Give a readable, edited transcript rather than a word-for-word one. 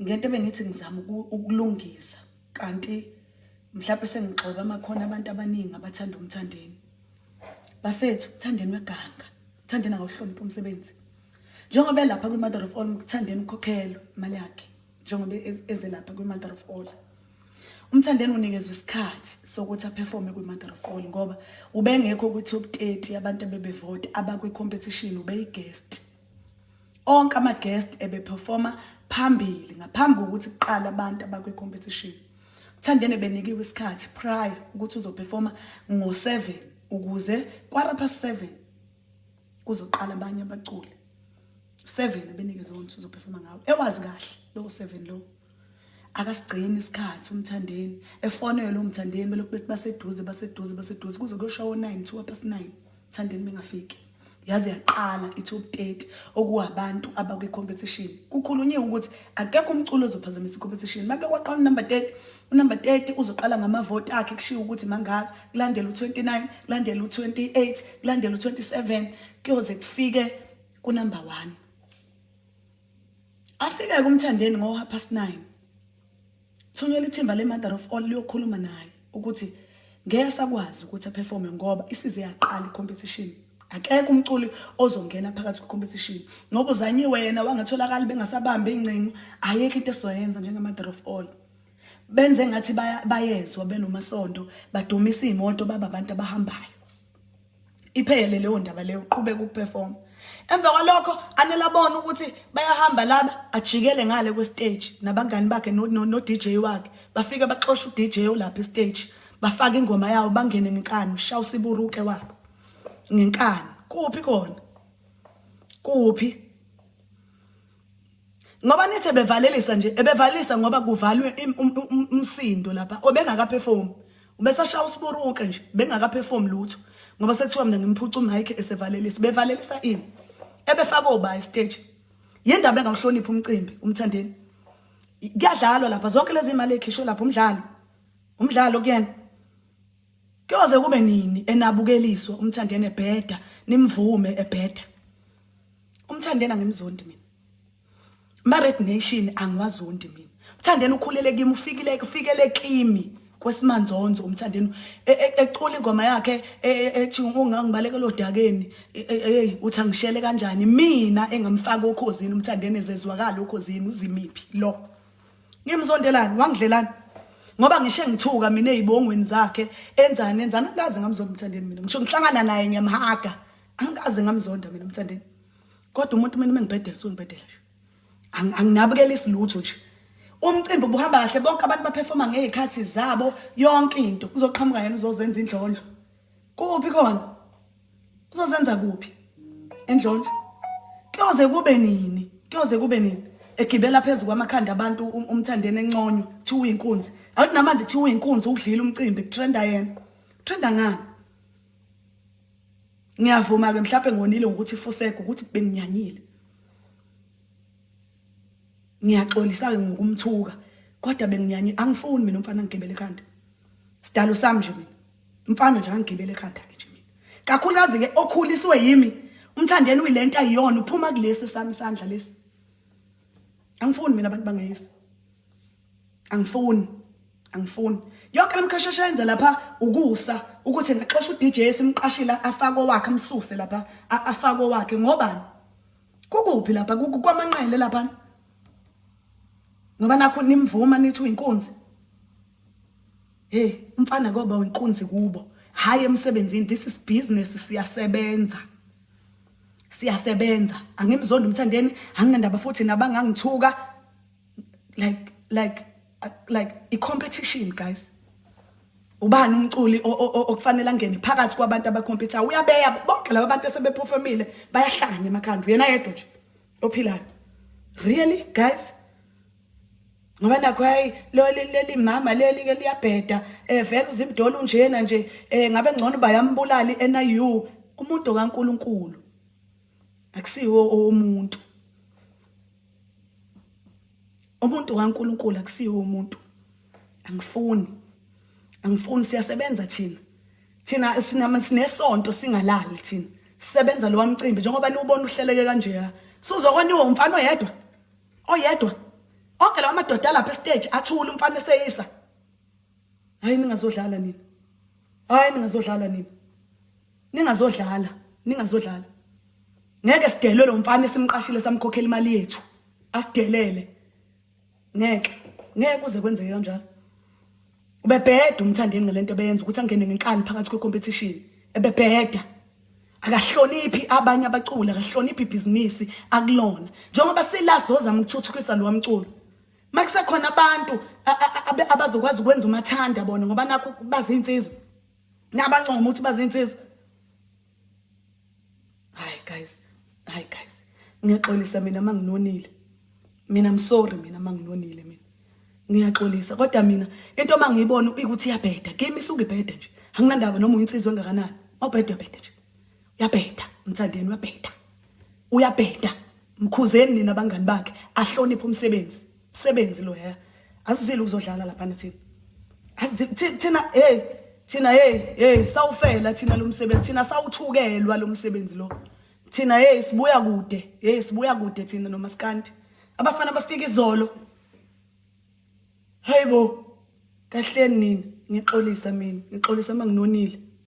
Ngento ebengithi ngizama ukulungisa kanti mhlawumbe sengigxoba amakhono abantu abaningi abathanda uMthandeni. Bafethu, uMthandeni weganga, uMthandeni akawuhloniphi umsebenzi. Njengoba elapha kwi-Mother of All, uMthandeni ukhokhelwe imali yakhe njengoba eze lapha kwi-Mother of All. UMthandeni unikezwe isikhathi sokuthi aperforme kwi-Mother of All ngoba ubengekho kwi-top 30 yabantu abebevota abakwi-competition, ubeyi-guest. Onke ama-guest ebeperforma phambili ngaphambi kokuthi kuqale abantu abakwi-competition. Mthandeni benikiwe isikhathi prior ukuthi uzoperforma ngo-7 ukuze 7:15 kuzoqala abanye abaculi. 7 ebenikezwe ukuthi uzoperforma ngawo. Ewazi kahle lo 7 lo. Akasigcini isikhathi uMthandeni, efonelwe uMthandeni belokhu bethi baseduze baseduze baseduze kuze kuyoshawa o-9 9:02 Mthandeni bengafiki. Yaze yaqala i-top 30 okuwabantu abakwi-competition. Kukhulunyiwe ukuthi akekho umculo ozophazamisa i-competition. Make kwaqala unumber 30, unumber 30 uzoqala ngamavoti akhe kushiwo ukuthi mangaka, kulandela u-29, kulandela u-28, kulandela u-27, kuyoze kufike kunumber 1. Afike kuMthandeni ngo 9:30. Thunyelwa ithimba le-Mother of All liyokhuluma naye ukuthi ngeke sakwazi ukuthi aperforme ngoba isize yaqala i-competition. Akekho umculi ozongena phakathi kwe-competition ngoba uzanyiwe yena wangatholakali bengasabambi ingcingo, ayikho into esizoyenza njenge-Mother of All. Benze ngathi bayezwa benoMasondo, badumisa iy'moto baba abantu abahambayo. Iphele leyo ndaba leyo, uqhubeka ukuperform. Emva kwalokho anele abone ukuthi bayahamba laba, ajikele ngale kwestage nabangani bakhe no DJ wakhe. Bafike baxosha uDJ olapha estage, bafaka ingoma yawo bangene ngenkani, ushaya usiburuke wabo ngenkani. Kuphi khona? Kuphi? Ngoba nithi bevalelisa nje, ebevalelisa ngoba kuvalwe umsindo lapha, obengakaperform. Ubesashaya usiburuke nje, bengakaperform lutho. Ngoba sekuthiwa mina ngimphuca umic esevalelisa. Bevalelisa ini? Ebefaka oba stage. Yindaba engawuhloniphi umcimbi uMthandeni. Kuyadlalwa lapha zonke lezi imali ekhishwe lapha umdlalo. Umdlalo kuyena. Kuyoze kube nini enabukeliswa uMthandeni ebheda, nimvume ebheda. UMthandeni angimzondi mina. Ma Red Nation angiwazondi mina. UMthandeni ukhulele kimi, ufikile ufikele kimi kwesimanzonzo uMthandeni ecula ingoma yakhe ethi ungangibalekela odakeni, hey uthi angishele kanjani mina engamfaka okhozini uMthandeni ezezwakala okhozini uzimiphi lo. Ngimzondelani wangidlelani ngoba ngishe ngithuka mina ezibongweni zakhe enzani enzani angikaze ngamzonda uMthandeni mina. Ngisho ngihlangana naye ngiyamhaga, angikaze ngamzonda mina uMthandeni. Kodwa umuntu mina mengibhedela suke ngibhedela nje. Anginabukela isilutho nje. Umcimbi ubuhamba kahle bonke abantu baperforma ngezikhathi zabo yonke into. Kuzoqhamuka yena uzozenza indlondlo. Kuphi khona? Uzozenza kuphi? Endlondlo. Kuyoze kube nini? Kuyoze kube nini? Egibela phezulu kwamakhanda abantu uMthandeni enconywa kuthiwa uyinkunzi. Awuthi namanje kuthiwa uyinkunzi ukudlila umcimbi kutrenda yena. Trenda ngani? Ngiyavuma ke mhlawumbe ngonile ngokuthi fuseke ukuthi benginyanyile. Ngiyaxolisa ke ngokumthuka kodwa benginyanye, angifuni mina umfana angigibele ekhanda. Sidalo sami nje mina. Umfana nje angigibele ekhanda ke nje mina. Kakhulukazi ke okhuliswe yimi uMthandeni uyilento ayiyona uphuma kulesi sami isandla lesi. Angifuni mina abantu bangeyisi. Angifuni. Angifuni. Yonke lemkhasheshe yenza lapha ukusa ukuthi ngixosha uDJ esimqashile afake owakhe amsuse lapha afake owakhe ngobani? Kukuphi lapha kwamanqele lapha? Ngoba nakho nimvuma nithi uyinkunzi. Hey, umfana koba uyinkunzi kubo. Hayi emsebenzini, this is business, siyasebenza. Siyasebenza. Angimzondi uMthandeni, anginandaba futhi nabangangithuka. Like i competition guys. Ubani umculi okufanele angene phakathi kwabantu abacompete? Uyabeya bonke laba bantu asebeperformile bayahlanya emakhanda. Yena yedwa nje ophilayo. Really guys? Ngoba nakho hayi lo leli mama leli ke liyabheda, vele uzimdolo unjena nje, ngabe ngcono bayambulala iNIU. Umuntu kaNkuluNkulu akusiwo umuntu. Umuntu kaNkuluNkulu akusiwo umuntu. Angifuni. Angifuni, siyasebenza thina. Thina sinama sinesonto singalali thina. Sisebenza lo mcimbi njengoba niwubona uhleleke kanje ya. Suzokwaniwa umfana oyedwa. Oyedwa. Onke lawa madoda lapha estage athula umfana eseyisa. Hayi ningazodlala nina. Hayi ningazodlala nina. Ningazodlala, ningazodlala. Ngeke sidelwe lo mfana esimqashile samkhokhela imali yethu. Asidelele. Ngeke. Ngeke kuze kwenzeke kanjalo. Ubebheda umthandeni ngalento ebeyenza ukuthi angene ngenkani phakathi kwe-competition. Ebebheda. Akahloniphi abanye abaculi, akahloniphi ibhizinisi akulona. Njengoba silazozama ukuthuthukisa lo mculo. Makusekhona abantu abazokwazi ukwenza umathanda bona ngoba nakho bazinsizwa. Nabancoma ukuthi bazinsizwa. Hayi guys, hayi guys. Ngiyaxolisa mina manginonile. Mina I'm sorry mina manginonile mina. Ngiyaxolisa kodwa mina into mangiyibona ukuthi iyabheda. Kimi isuke ibheda nje. Anginandaba noma uyinsizwa engakanani. Mawubheda uyabheda nje. Uyabheda, mthandeni uyabheda. Uyabheda. Mkhuzeni nina abangani bakhe ahloniphe umsebenzi. Umsebenzi lo ya. Asizile ukuzodlala lapha thina. Asizile thina hey thina hey hey sawufela thina lo msebenzi thina sawuthukelwa lo msebenzi lo. Thina hey sibuya kude. Hey sibuya kude thina nomaskandi. Abafana bafika izolo. Hayibo. Kahleni nini? Ngixolisa mina. Ngixolisa manginonile.